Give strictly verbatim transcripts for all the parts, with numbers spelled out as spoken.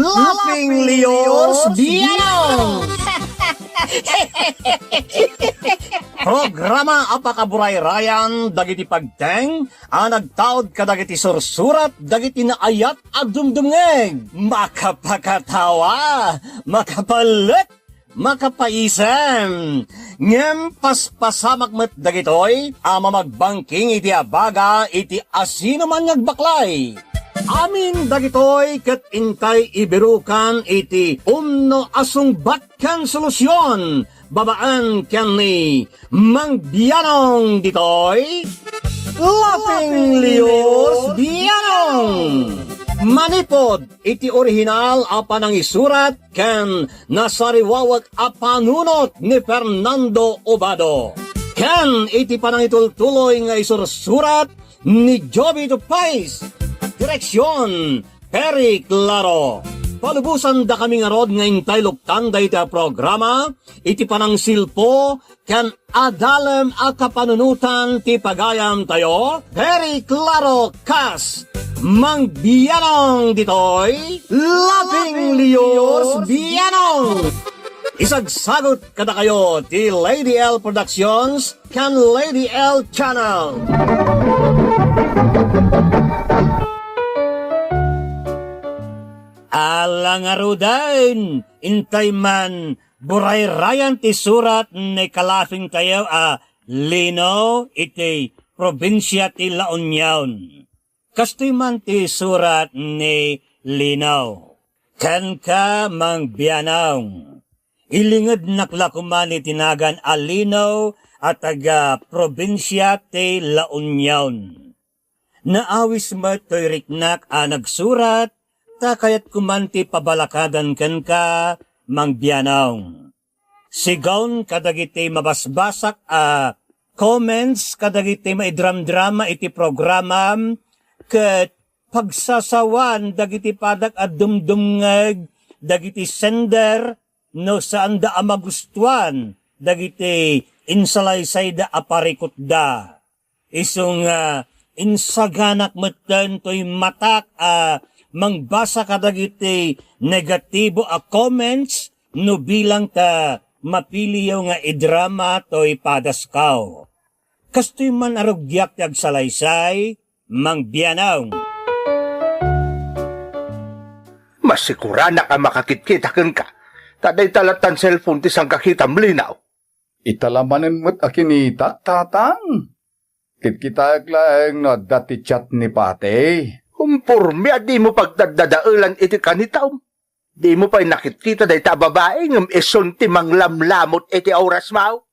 Laughing Leos Bianong! Programa a pakaburayrayan dagiti pagteng a nagtaud kadagiti sursurat dagiti naayat a dumdumngeg. Makapakatawa, makapalek, makapaisem. Ngem paspasamak met dagitoy a mamagbangking iti abaga iti asinoman nga agbaklay. Amin dagitoy ket intay ibirukan iti umno a sungbat ken solusion babaen ken ni Mang Bianong ditoy, Laughing Leos Bianong. Manipod iti orihinal a panangisurat ken nasariwawek a panunot ni Fernando Obado, ken iti panangitultuloy nga isursurat ni Joby Tupais. Direksion, Perry Claro. Palubosan dakami ngarud nga intay luktan dayta a programa iti panangsilpo ken adalem a kapanunotan ti pagayamtayo, Perry Claro kas Mang Bianong ditoy, Laughing Leos Bianong. Isagsagut kadakayo ti Lady L Productions ken Lady L Channel. Ala ngaruden, intay man burayrayan ti surat ni kalafingtayo a Lino iti probinsia ti La Union. Kastoy man ti surat ni Lino. Kenka, Mang Bianong, ilingednak la koma ni tinagan a Lino a taga probinsia ti La Union. Naawis met toy riknak a nagsurat, ta kayat koman ti pabalakadan kenka, Mang Bianong. Sigaon kadagiti mabasbasak a comments kadagiti maidramdrama iti programam, ket pagsasawan dagiti padak a dumdumngeg dagiti sender no saanda a magustuan dagiti insalaysayda a parikutda. Isu nga insaganak metten toy matak a mangbasa kadagiti negatibo a comments no bilang ta mapiliyo nga idrama toy padaskaw. Kastoy man a rugiak ti agsalaysay, Mang Bianong. Masikuranak a makakitkita kenka, ta dayta lattan cellphone ti sangkakitam, Lino. Ita la manen met a kinitak, Tatang. Kitkitaek laeng no adda ti chat ni Patey. Umpormi a dimo pagdaddadaelan iti kanitam. Dimo pay nakitkita dayta a babai ngem isun ti manglamlamot iti orasmo.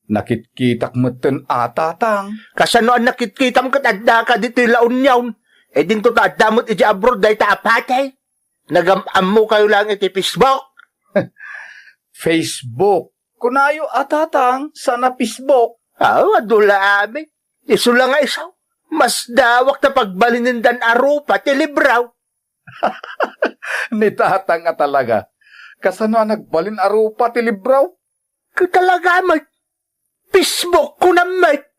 Nakitkitak metten a, Tatang. Kasano a nakitkitam ket addaka ditoy La Union? E dinto ta adda met iti abroad dayta a Patey? Nagam-ammokayo laeng iti Facebook? Facebook. Kunayo a, Tatang, saan a Facebook? Aw, adu la amin. Isu la nga isu. Masdawak ta pagbalinendan a rupa ti libraw. Ni Tatang a talaga. Kasano a nagbalin a rupa ti libraw? Ket talaga met. Facebook kunam met.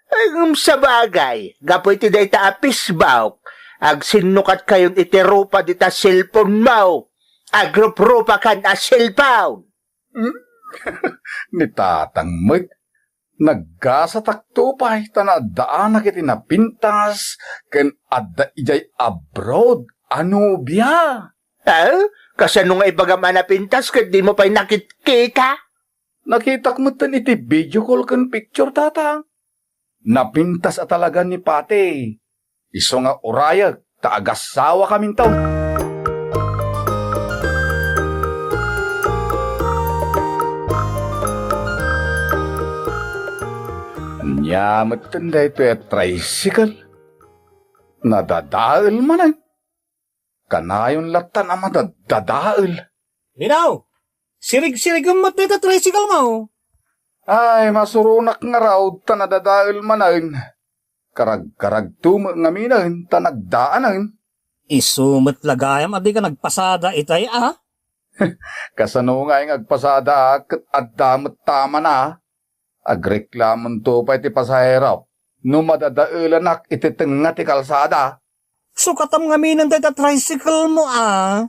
Ay, ngem sabagay, gapu iti dayta a Facebook, agsinnukatkayon iti rupa dita cellphone mo. Agruprupakan a cellphone. Hmm? Ni Tatang met, naggasatakto pay ta naaddaanak iti napintas ken adda idiay abroad a nobia. Eh? Kasano nga ibagam a napintas ket dimo pay nakitkita? Nakitak metten iti video call ken picture, Tatang. Napintas a talaga ni Patey. Isu nga urayek ta agasawa kaminto. Ania metten daytoy a tricycle? Nadadael manen. Kanayon lattan a madaddadael. Lino, sirigsirigem met dayta tricycle mo. Ay, masuronak ngarud ta nadadael manen. Karagkaragto met ngaminen ta nagdaanen. Isu met la gayam a dika nagpasada itay a? Kasano ngay nga agpasada ket adda met tamana? Agreklamonto pay ti pasahero no madadaelanak iti tengnga ti kalsada. Sukatam ngaminen dayta tricycle mo, a.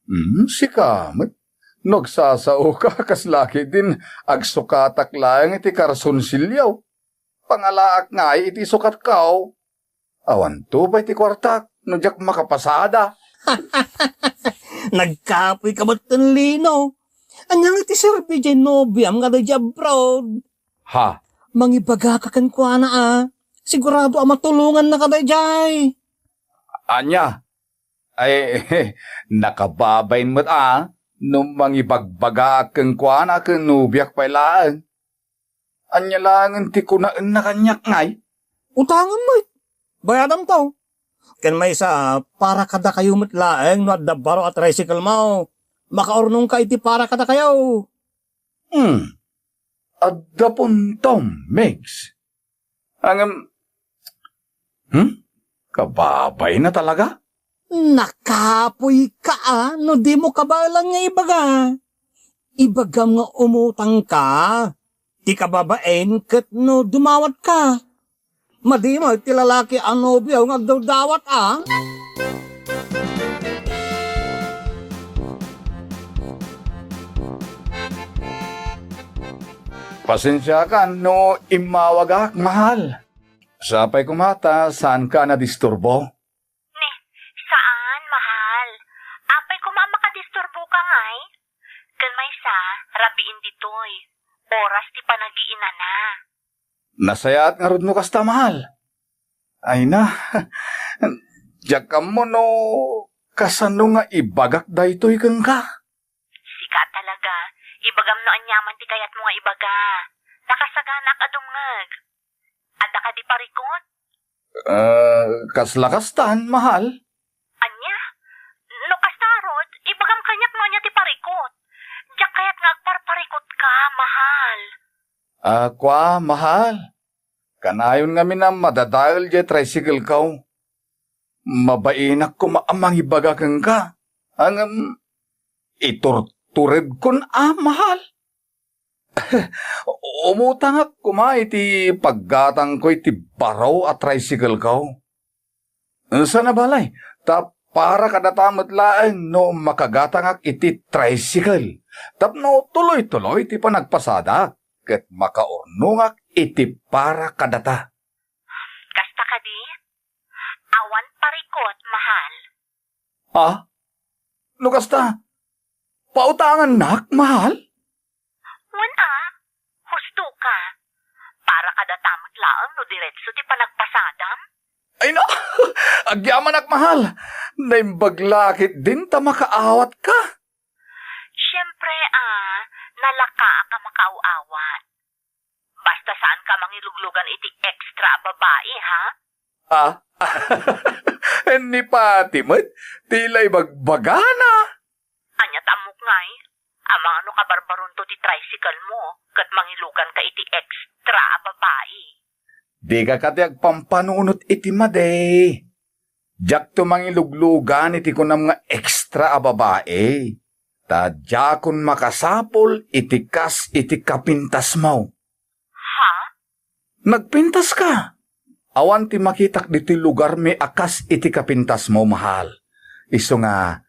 Hmm, sika met. No agsasaoka, kasla ketdin agsukatak laeng iti karsunsilyo. Pangalaak ngay iti sukatko. Awanto pay ti kuartak no diak makapasada. Nagkapoyka met ten Lino. Ania nga ti serbi diay nobiam nga adda idiay abroad? Ha? Mangibagaka kenkuana, a. Sigurado a matulongannaka daydiay. Ania? Ay, nakababain met, a, no mangibagbagaak kenkuana ken nobiak pay laeng. Ania laengen ti kunaenna kaniak ngay? Utangen met. Bayadamto. Ken maysa, para kadakayo met laeng no adda baro a tricycle mo. Makaurnongka iti para kadakayo. Hmm. Adda puntom, Megs. Ngem, hmm? Kababainna talaga? Nakapoyka, a, no dimo kabaelan nga ibaga. Ibagam nga umutangka. Ti kababain ket no dumawatka. Madi met ti lalaki a nobio nga agdawdawat, a. Pasensiakan no immawagak, mahal. Sapay koma ta saanka a nadisturbo. Ni, saan, mahal. Apay koma a makadisturboka ngay? Ken maysa, rabiin ditoy. Oras ti panagiinana. Nasayaat ngarud no kasta, mahal. Ay na, diak ammo no kasano nga ibagak daytoy kenka. Sika talaga. Ibagam no aniaman ti kayatmo nga ibaga. Nakasaganaak a dumngeg. Adda kadi parikut? Ah, kasla kastan, mahal. Ania? No kasta ngarud, ibagam kaniak no ania ti parikut. Diak kayat nga agparparikutka, mahal. Ah, kua, mahal. Kanayon ngamin a madadael diay tricycle-ko. Mabainak koma a mangibaga kenka. Ngem, iturturedkon a, mahal. Umutangak koma iti paggatangko iti baro a tricycle-ko. Sana balay, ta para kadata met laeng no makagatangak iti tricycle, tapno tuloy-tuloy ti panagpasadak, ket makaurnongak iti para kadata. Kasta kadi? Awan parikut, mahal. Ah? No kasta, pautangannak, mahal? Wen a, husto ka. Para kadata met laeng no diretso ti panagpasadam. Ay na, agyamanak, mahal. Naimbag la ketdin ta makaawatka. Siempre a, nalakaak a makaaw-awat. Basta saanka mangiluglugan iti extra a babai, ha? Ah? Ni Pati met ti la ibagbagana. Ania ta ammok ngay? Amangan no kabarbaronto ti tricycle mo ket mangiluganka iti extra a babai. Dika kadi agpampanunot iti madi. Diakto mangiluglugan iti kunam nga extra a babai, ta diakon makasapul iti kas iti kapintasmo. Ha? Nagpintaska? Awan ti makitak ditoy lugarmi a kas iti kapintasmo, mahal. Isu nga,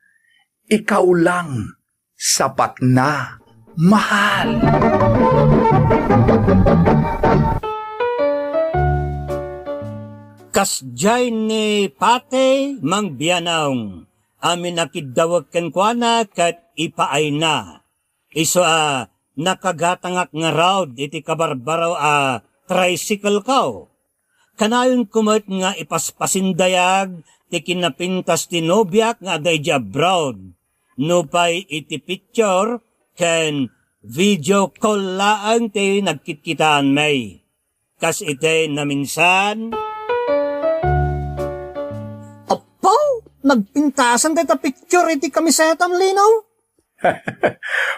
ikaw lang sapat na, mahal. Kasdiay ni Pate mangbianong a minakiddawek kenkuana ket ipaayna. Isu a nakagatangak ngarud iti kabarbaro a tricycle-ko. Kanayonko met nga ipaspasindayag ti kinapintas ti nobiak nga adda idiay abroad. Nupay iti picture ken video call laeng ti nagkitkitaanmi. Kas iti naminsan. Apo, nagpintasan dayta picture iti kamisetam, Lino?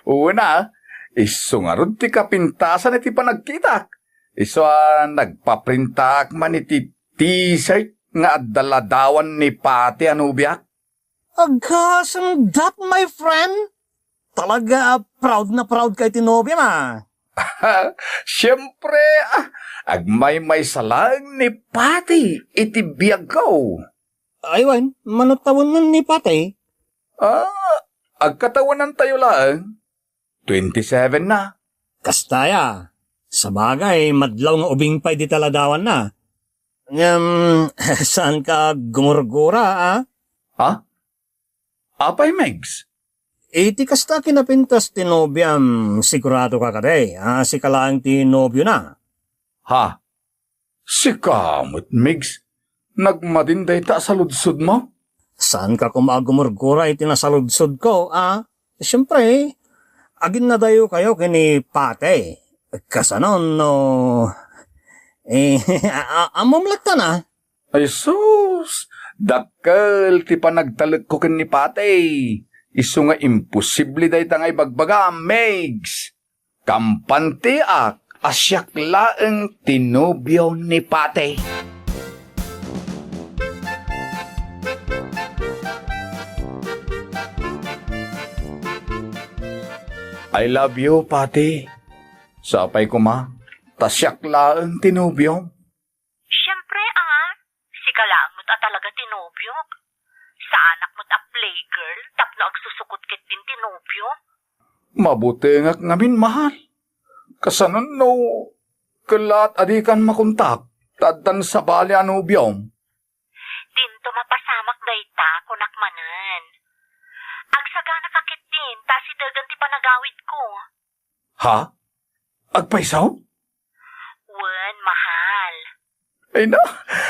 Una, isu ngarud ti kapintasan iti panagkitak. Isu a nagpaprintaak man iti t-shirt nga adda ladawan ni Pati a nobiak. Agasem that, my friend. Talaga a proud na proud ka iti nobiam, a. Siempre, a, agmaymaysa laeng ni Pati iti biagko. Ay wen, mano tawennon ni Patay? Ah, agkatawenantayo laeng. Twenty-seven na. Kasta aya. Sabagay, madlaw nga ubing pay dita ladawanna. Ngem, saanka gumurgura, a? Ha? Apay, Megs? Iti kasta kinapintas ti nobiam, siguradoka kadi, a sika laeng ti nobiona? Ha? Sika met, Megs? Nagmadin dayta a saludsodmo? Saanka koma a gumurgura iti nasaludsodko, a? Siempre, aginnadayokayo ken ni Patay. Kasano no, eh, a-, a-, ammom latta na? Ay sus! Dakkel ti panagtalekko ken ni Patay. Isu nga imposible dayta nga ibagbagam, Megs. Kampantiak a siak laeng ti nobio ni Patay. I love you, Patay. Sapay koma, ta siak laeng ti nobio. Siempre, a. Sika laeng met a talaga ti nobiok. Saanak met a playgirl tapno agsusukot ketdin ti nobio. Mabutengak ngamin, mahal. Kasano no, kellaat a dikan makontak, ta addan sabali a nobiom? Dinto mapasamak dayta, kunak manen. Agsaganaka ketdin, ta asidegan ti panagawidko. Ha? Agpayso? Wen, mahal. Ay na,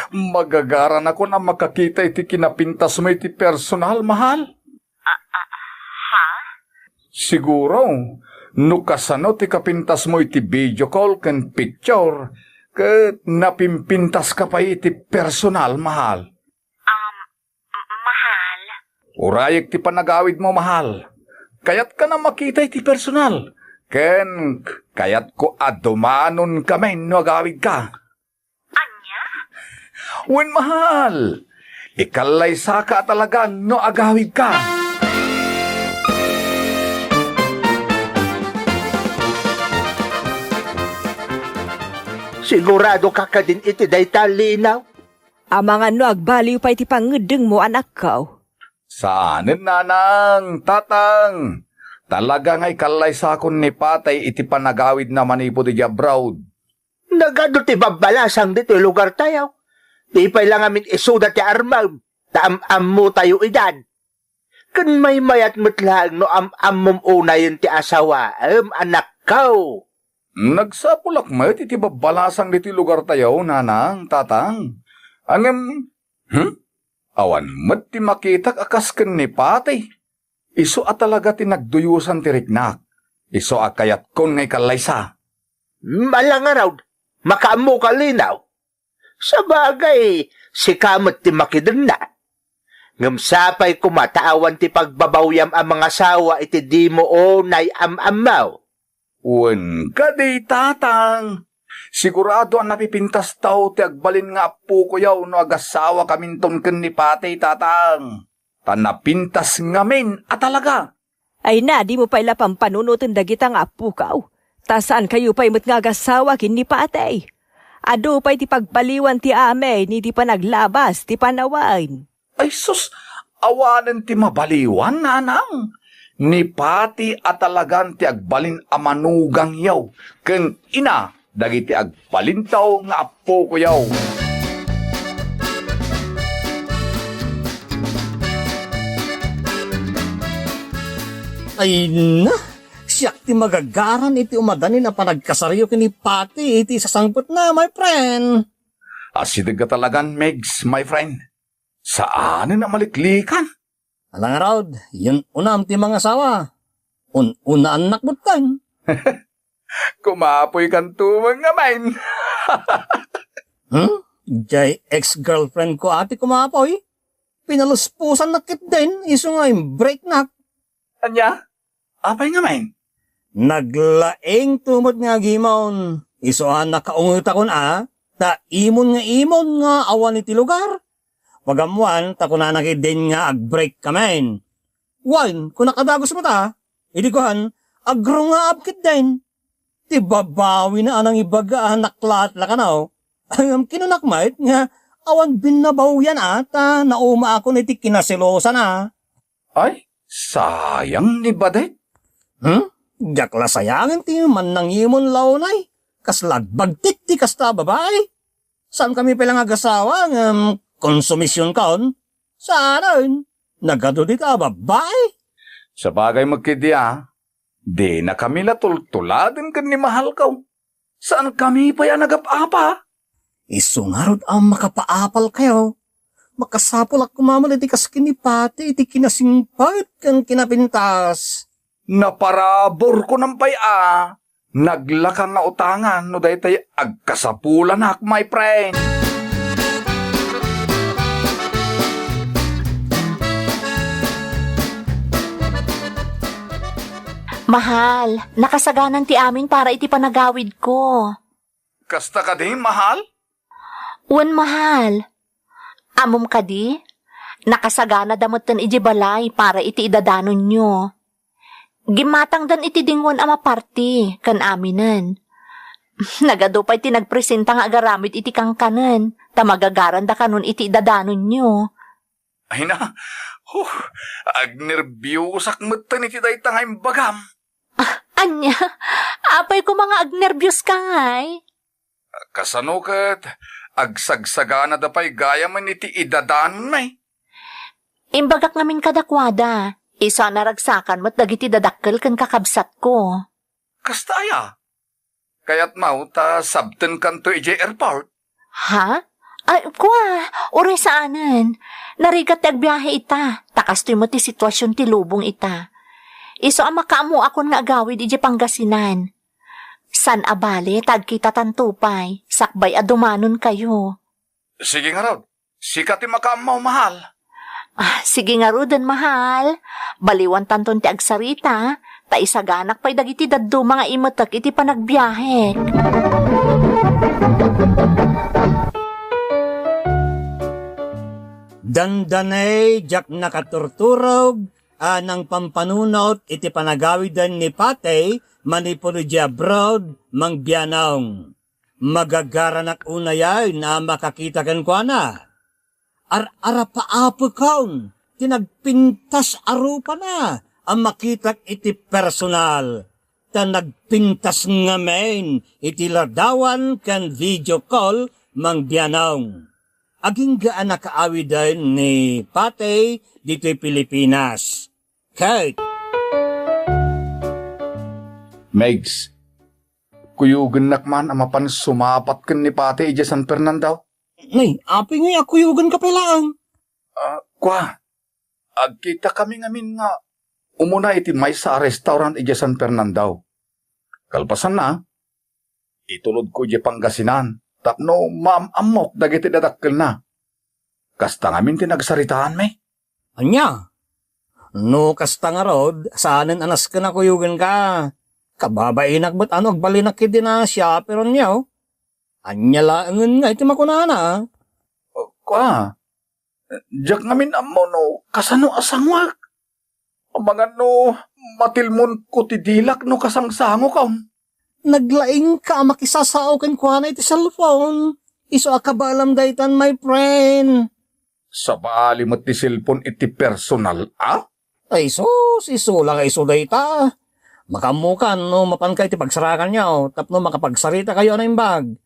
magagaranakon a makakita iti kinapintasmo iti personal, mahal. A, a, ha? Siguro, no kasano ti kapintasmo iti video call ken picture, ket napimpintaska pay iti personal, mahal. Um, M-, mahal. Urayek ti panagawidmo, mahal. Kayatka a makita iti personal. Ken kayatko a dumanonkamin no agawidka. Ania? Wen, mahal. Ikallaysaka a talaga no agawidka. Siguradoka kadin iti dayta, Linaw? Amangan no agbaliw pay ti pangngeddengmo, anakko. Saanen, nanang, tatang. Talaga nga ikallaysakon ni Patay iti panagawidna manipud idiay abroad. Nagadu ti babbalasang ditoy lugartayo. Di pay la ngamin isuda ti armem, ta am-ammotayo idan. Ken maymayat met laeng no am-ammom unayen ti asawaem, anakko. Nagsapulak met iti babbalasang ditoy lugartayo, nanang, tatang. Ngem, hmm? Awan met ti makitak a kas ken ni Patay. Isu a talaga ti nagduyosan ti riknak. Isu a kayatkon nga ikallaysa. Ala ngarud, makaammoka, Linaw. Sabagay, sika met ti makidenna. Ngem sapay koma ta awan ti pagbabawiam a mangasawa iti dimo unay am-ammo. Wen kadi, tatang. Sigurado a napipintastaw ti agbalin nga appokoyo no agasawakaminton ken ni Patay, tatang. Ta napintas ngamin a talaga. Ay na, dimo pay la pampanunoten dagita nga appokaw. Ta saankayo pay met nga agasawa ken ni Patay. Adu pay ti pagbaliwan ti amin iti panaglabas ti panawen. Ay sus, awanen ti mabaliwan, nanang. Ni Patay a talagan ti agbalin a manugangyo ken ina dagiti agbalintaw nga appokoyo. Ay na, siak ti magagaran iti umadanin a panagkasariyo ken ni Patay iti sasangpetna, my friend. Asideg a talagan, Megs, my friend. Saanen a maliklikan. Ala ngarud, yun unam ti mangasawa. Un-unaannak butteng. Kumapoy kanto met ngamin. Hmm? Jay ex-girlfriend ko ati kumapoy. Pinaluspusannak ketdin, isu nga imbreaknak. Ania? Apay ngamin? Naglaing to met nga agimon. Isu a nakaungetakon a, ta imon nga imon nga awan iti lugar. Pagammoan, ta kunana ketdin nga agbreak kamin. Wen, kunak a dagus met a. Idi kuan, agrungaab ketdin. Ti babawina a nangibaga a naklaat la kano. Ngem kinunak met nga Awan binnabaoyan a ta naumaakon iti kinaselosana. Ay, sayang ni Badet. Hmm? Diak la sayangen ti mannangimon launay. Kasla agbagtik ti kasta a babai. Saan kami pay la nga agasawa ngem konsumision kaon? Saanen? Nagadu dita a babai? Sabagay met ketdi a, dina kami la tultuladen ken ni mahalko. Saan kami pay a nagap-apa? Isu ngarud a makapaapalkayo. Makasapul a kumaman iti kas ken ni Pati iti kinasingpet ken kinapintas. Naparaburko pay a. Naglaka nga utangan no daytay agkasapulanak, my friend. Mahal, nakasaganan ti amin para iti panagawidko. Kasta kadi, mahal? Wen, mahal. Ammom kadi, nakasaganada metten idiay balay para iti idadanonyo. Gimmatangdan iti dingoen a maparti ken aminen. Nagadu pay ti nagpresenta nga agaramid iti kankanen, ta magagaranda kanon iti idadanonyo. Ay na, huh, agnerbiosak metten iti dayta nga imbagam. Ah, ania? Apay koma nga agnerbios ka ngay? Kasano ket agsagsaganada pay gayamen iti idadanon, ay? Imbagak ngamin kadakuada, isu a naragsakan met dagiti dadakkel ken kakabsatko. Kasta aya? Kayatmo ta sabtenkanto idiay airport? Ha? Ay, kua, uray saanen. Narigat ti agbiahe ita, ta kastoy met ti situasion ti lubong ita. Isu a makaammoakon nga agawid idiay Pangasinan. Saan a bale ta agkitatanto pay, sakbay a dumanonkayo. Sige ngarud, sika ti makaammo, mahal. Ah, sige ngaruden, mahal. Baliwantanton ti agsarita, ta isaganak pay dagiti dadduma nga imetek iti panagbiahek. Dandanay diak nakaturturog a nangpampanunot iti panagawiden ni Patey manipud idiay abroad, Mang Bianong. Magagaranak unay a makakita kenkuana. Ar-arapaapekon ti nagpintas a rupana a makitak iti personal, ta nagpintas ngamin iti ladawan ken video call, Mang Bianong. Agingga a nakaawiden ni Patey ditoy Pilipinas. Kate. Megs, kuyogennak man a mapan sumabat ken ni Patey idiay San Fernando. Nay, apay ngay a kuyogenka pay laeng? Ah, kua, agkitakami ngamin nga umuna iti maysa a restaurant idiay San Fernando. Kalpasanna, itulodko idiay Pangasinan tapno maam-ammok dagiti dadakkelna. Kasta ngamin ti nagsaritaanmi. Ania? No kasta ngarud, saanen a nasken a kuyogenka. Kababainak met a no agbalinak ketdi a chaperonyo. Ania laengen ngay ti makunana? Kua, diak ngamin ammo no kasano a sanguek. Amangan no matilmonko ti dilak no kasangsangokon. Naglaingka a makisasao kenkuana iti cellphone. Isu a kabaelam daytan, my friend. Sabali met ti cellphone iti personal, a? Ay sus, isu la nga isu dayta. Makaammokan no mapanka iti pagsarakanyo tapno makapagsaritakayo a naimbag.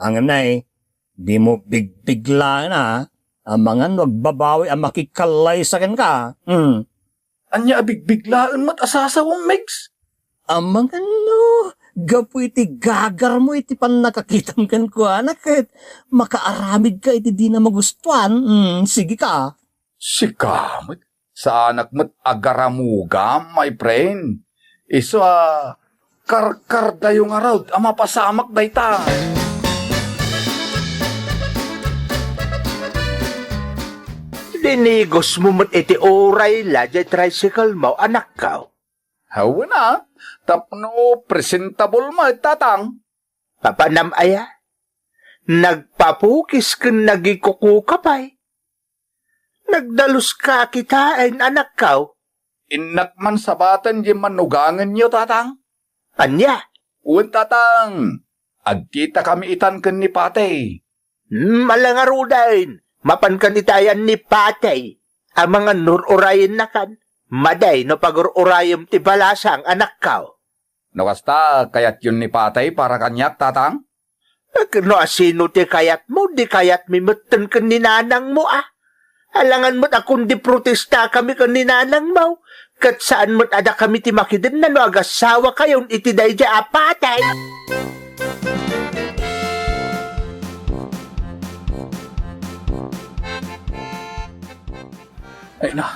Ngem nay, dimo bigbiglaen a, amangan no agbabawi a makikallaysa kenka. Hmm. Ania a bigbiglaen met a sasawem, Megs? Amangan no, gapu iti gagarmo iti pannakakitam kenkuana ket makaaramidka iti dina magustuan. Hmm, sige ka. Sika met, saanak met agaramugam, my friend. Isu a karkardayo ngarud a mapasamak dayta. Dinigosmo met iti uray la diay tricycle mo, anakko. Hawen a, tapno presentable met, tatang. Papanam aya? Nagpapukis ken nagikukuka pay. Nagdaluska kitaen, anakko. Innak man sabaten diay manugangenyo, tatang. Ania? Wen, tatang. Agkitakami itan ken ni Patey. Hmm, ala ngaruden, mapankan iti ayan ni Patay a mangan-ur-urayennakan. Madi no pagur-urayem ti balasang, anakko. No kasta, kayatyon ni Patay para kaniak, Tatang? Ket no asino ti kayatmo, di kayatmi metten ken ni nanangmo, a? Alangan met a kundi protestakami ken ni nanangmo, ket saan met a dakami ti makidenna no agassawakayon iti daydiay a patay. Ay na,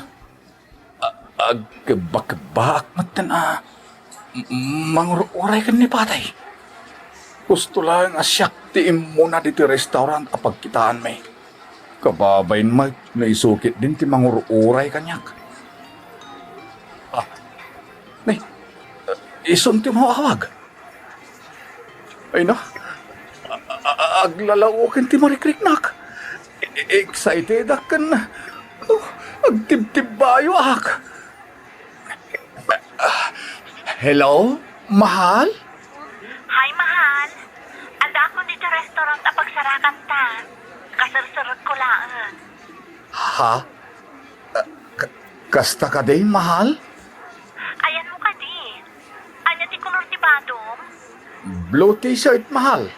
a-, agkebba-kebbaak metten a m-, mangur-uray ken ni Patay. Husto laeng a siak ti immuna ditoy restaurant a pagkitaanmi. Kababain met no isu ketdin ti mangur-uray kaniak. Ah, ni, isun ti umawawag. Ay na, a-, a-, a-, aglalaoken ti marikriknak. E-, e-, excitedak ken, oh, agtibtibbayoak. Hello, mahal? Hi, mahal. Addaakon ditoy restaurant a pagsarakanta. Kaserserekko laeng. Ha? Ah, ka-, kasta kadi, mahal? Ayanmo kadi? Ania ti kolor ti badom? Blue t-shirt, mahal.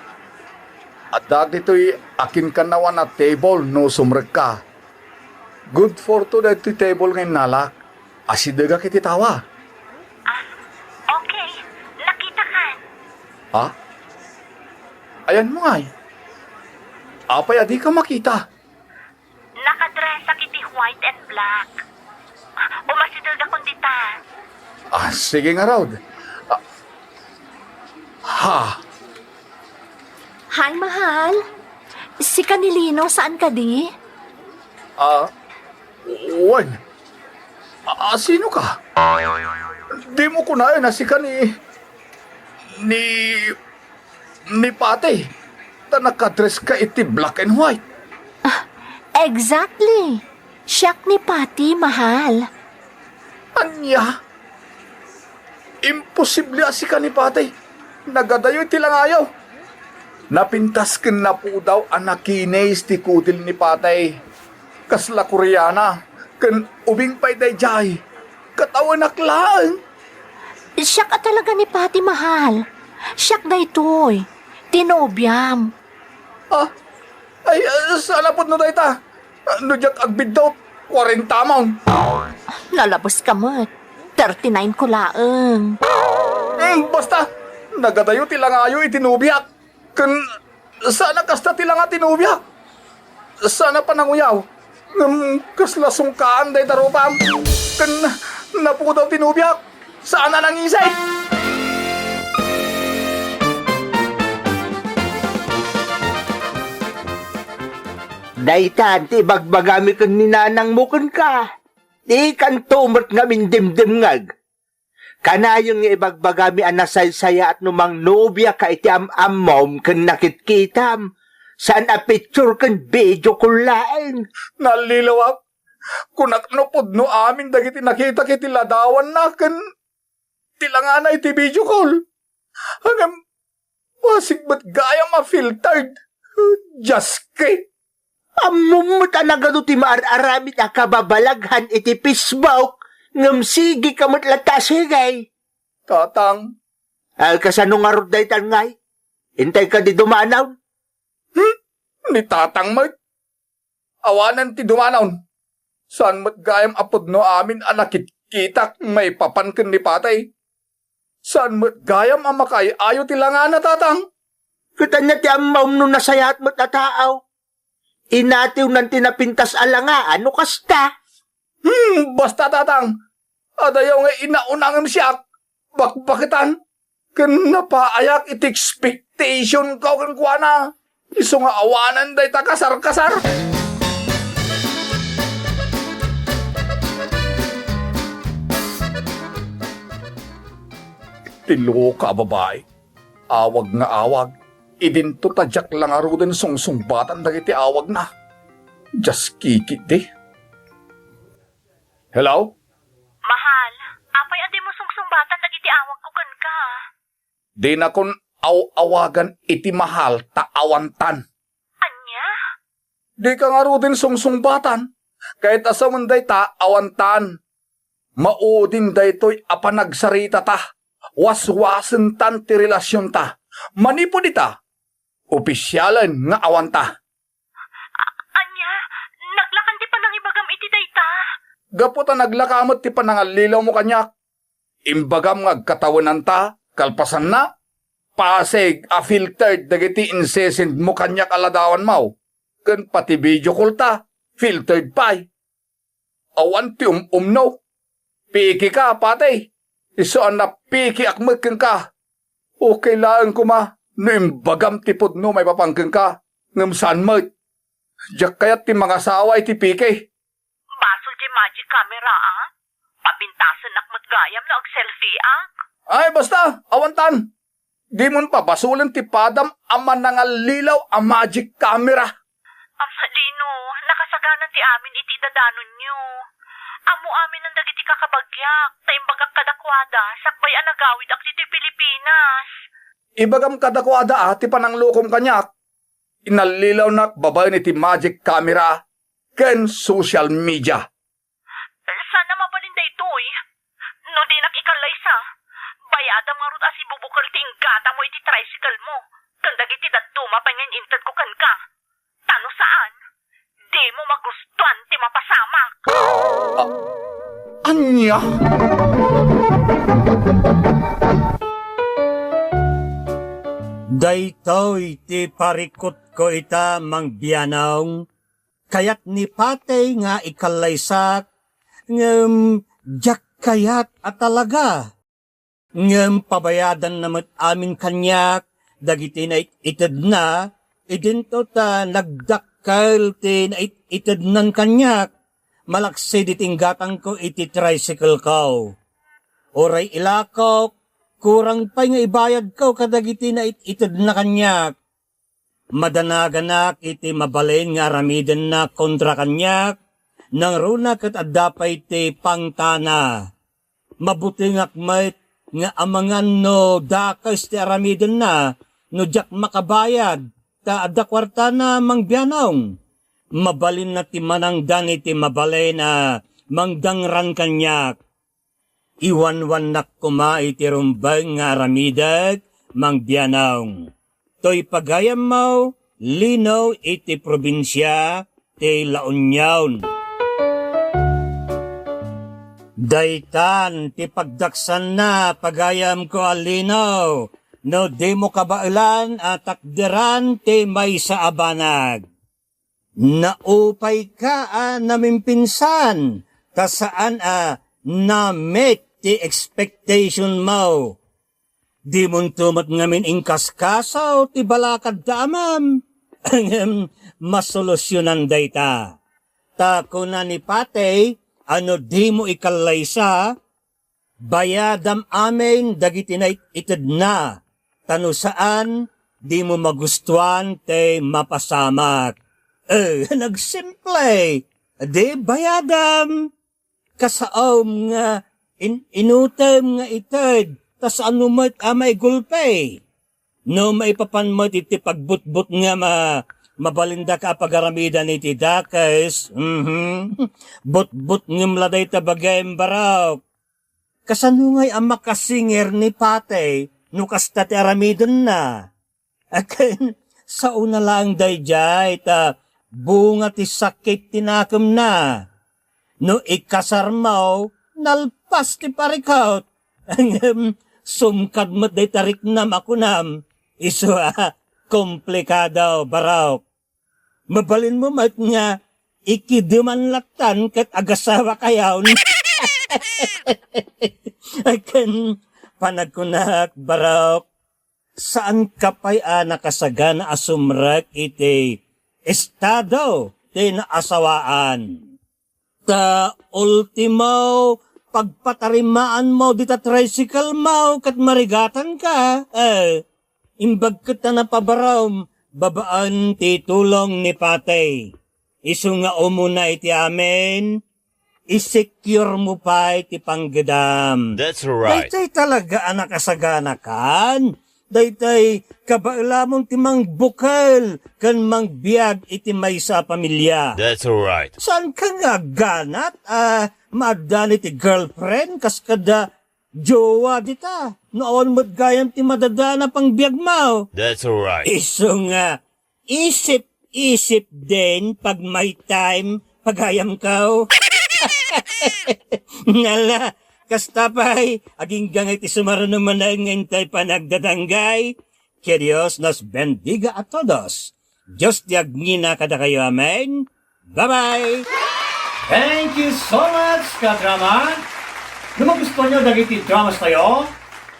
Addaak ditoy akinkannawan a table no sumrekka. Good for two daytoy table nga innalak. Asidegak iti tawa. Ah, okay. Nakitakan. Ha? Ayanmo ngay? Apay a dika makita? Nakadressak iti white and black. Umasidegakon dita. Ah, sige ngarud. Ah, ha? Hi, mahal. Sika ni Lino, saan kadi? Ah, wen. Ah, sino ka? Dimo kunaen a sika ni, ni ni Patay, ta nakadreska iti black and white. Ah, exactly. Siak ni Patay, mahal. Ania? Imposible a sika ni Patay. Nagadayo iti langayo. Napintas ken napudaw a nakinis ti kudil ni Patay. Kasla Koreana, ken ubing pay daydiay. Katawenak laeng. Siak a talaga ni Patay, mahal. Siak daytoy. Ti nobiam. Ah? Ay, ah, saan a pudno dayta? Ah, no diak agbiddut, kuarenta man. Nalabeska met. Thirty-nine ko laeng. Mm, basta, nagadayo ti langayo iti nobiak. Ken saan a kasta ti langa ti nobiak. Saan a pananguyaw. Ngem kasla sungkaan dayta rupam. Ken napudaw ti nobiak. Saan a nangisay. Daytan ti ibagbagami ken ni nanangmo kenka. Dikanto met ngamin dimdimngeg. Kanayon nga ibagbagami a nasaysayaat no mangnobiaka iti am-ammom ken nakitkitam. Saan a picture ken video call laeng. Nallilawak. Kunak no pudno amin dagiti nakitak iti ladawanna ken ti langana iti video call. Ngem, basig met gayam a filtered. Dios ki. Ammom met a nagadu ti maar-aramid a kababalaghan iti Facebook, ngem sige ka met latta a sige. Tatang. Ay, kasano ngarud daytan ngay? Intay ka di dumanaw? Hmm? Ni Tatang met? Awanen ti dumanaw. Saan met gayam a pudno amin a nakitkitak maipapan ken ni Patay? Saan met gayam a makaay-ayo ti langana, Tatang? Ket ania ti ammom no nasayaat met a tao? Inatiwnan ti napintas a langa, no kasta? Hmm, basta, Tatang. Adayo nga inauna ngem siak, bakbaketan. Ken napaayak iti expectation ko kenkuana. Isu nga awanen dayta kasarkasar. Ti loka a babai. Awag nga awag. Idinto ta diak la ngaruden sungsungbatan dagiti awagna. Dios ki ketdi. Hello? Mahal, apay a dimo sungsungbatan dagiti awagko kenka? Dinakon aw-awagan iti mahal ta awantan. Ania? Dika ngaruden sungsungbatan. Ket asawen dayta, awantan. Maudin daytoy a panagsaritata. Waswasentan ti relasionta. Manipud ita, opisialen nga awanta. A-, ania, naglaka ti panangibagam iti dayta? Gapu ta naglaka met ti panangallilawmo kaniak. Imbagam nga agkatawenanta, kalpasanna, pasig a filtered dagiti insesendmo kaniak a ladawanmo, ken pati video callta, filtered pay. Awan ti um-umno. Pikeka, pati. Isu a napikiak met kenka. Okay laeng koma no imbagam ti pudno maipapan kenka, ngem saan met. Diak kayat ti mangasawa iti piki. Basol ti magic camera, a? Papintasenak met gayam no agselfieak. Ay, basta, awantan. Dimon pabasolen ti padam a manangallilaw a magic camera. Am, Lino, nakasaganan ti amin iti idadanonyo. Ammo amin dagiti kakabagiak, ta imbagak kadakuada, sakbay a nagawidak ditoy Pilipinas. Ibagam kadakuada a ti pananglokom kaniak. Inallilawnak babaen iti magic camera ken social media. Saan a mabalin daytoy. No dinak ikallaysa, bayadam ngarud a sibubukel ti inggatanmo iti tricycle mo, ken dagiti dadduma pay nga in-intedko kenka. Ta no saan, dimo magustuan ti mapasamak. A-, ania? Daytoy ti parikutko ita, Mang Bianong. Kayat ni Patey nga ikallaysak, ngem diak kayat a talaga. Ngem pabayadanna met amin kaniak dagiti nait-itedna, idinto ta nagdakkel ti nait-itednan kaniak, malaksid iti inggatangko iti tricycle-ko. Uray ilakok, kurang pay nga ibayadko kadagiti nait-itedna kaniak. Madanaganak iti mabalin nga aramidenna kontra kaniak, nangruna ket adda pay ti pangtana. Mabutengak met nga amangan no dakes ti aramidenna no diak makabayad, ta adda kuartana, Mang Bianong. Mabalinna ti manangdan iti mabalin a mangdangran kaniak. Iwanwannak koma iti rumbeng nga aramidek, Mang Bianong. Toy pagayammo, Lino, iti probinsia ti La Union. Daytan ti pagdaksanna, pagayamko a Lino, no dimo kabaelan a takderan ti maysa a banag. Naupayka a namimpinsan, ta saan a na-meet ti expectation-mo. Dimonto met ngamin inkaskaso ti balakad da amam. Ngem masolusyonan dayta. Ta kuna ni Patey a no dimo ikallaysa, bayadam amin dagiti nait-itedna, ta no saan, dimo magustuan ti mapasamak. Eh, nagsimple, di bayadam. Kasaom nga in-, inutem nga ited, ta saan mo met a maigulpi. No maipapan met iti pagbutbot nga ma-, mabalindak a pagaramidan iti dakes, mhm. Butbot ngem la dayta bagim, barok. Kasano ngay a makasinger ni Patey no kasta ti aramidenna? Akin, saona laeng daydiay ta bunga ti sakit ti nakemna. No ikasarmo, nalpas ti parikut. Ngem sumkad met dayta riknam a kunam, isu a komplikado, barok. Mabalinmo met nga ikideman lattan ket agasawakayon. Ken panagkunak, barok, saanka pay a nakasagana a sumrek iti estado ti naasawaan. Ta ultimo, pagpatarimaanmo dita tricycle-mo ket marigatanka. Eh, imbag ket ta napabarom babaen ti tulong ni Patey. Isu nga umuna iti amin, i-secure mo pay ti panggedam. That's right. Daytoy talaga a nakasaganakan. Daytay kabaelamon ti mangbukel ken mangbiag iti maysa a pamilia. That's right. Saan ka nga agganat a maaddan iti girlfriend kas kada jowa dita? No awan met gayam ti madadaan a pangbiagmo. That's right. Isu nga, isip-isip din pag may time, pagayamko. Nala, kasta pay, agingga nga iti sumaruno manen nga intay panagdadanggay. Que Dios nos bendiga a todos. Dios ti agngina kadakayo. Amen. Bye-bye. Thank you so much, kadrama. No magustuhan nyo dagiti dramas tayo,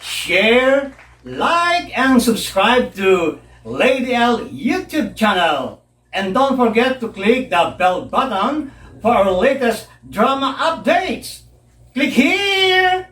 share, like, and subscribe to Lady L YouTube channel. And don't forget to click the bell button for our latest drama updates. Click here!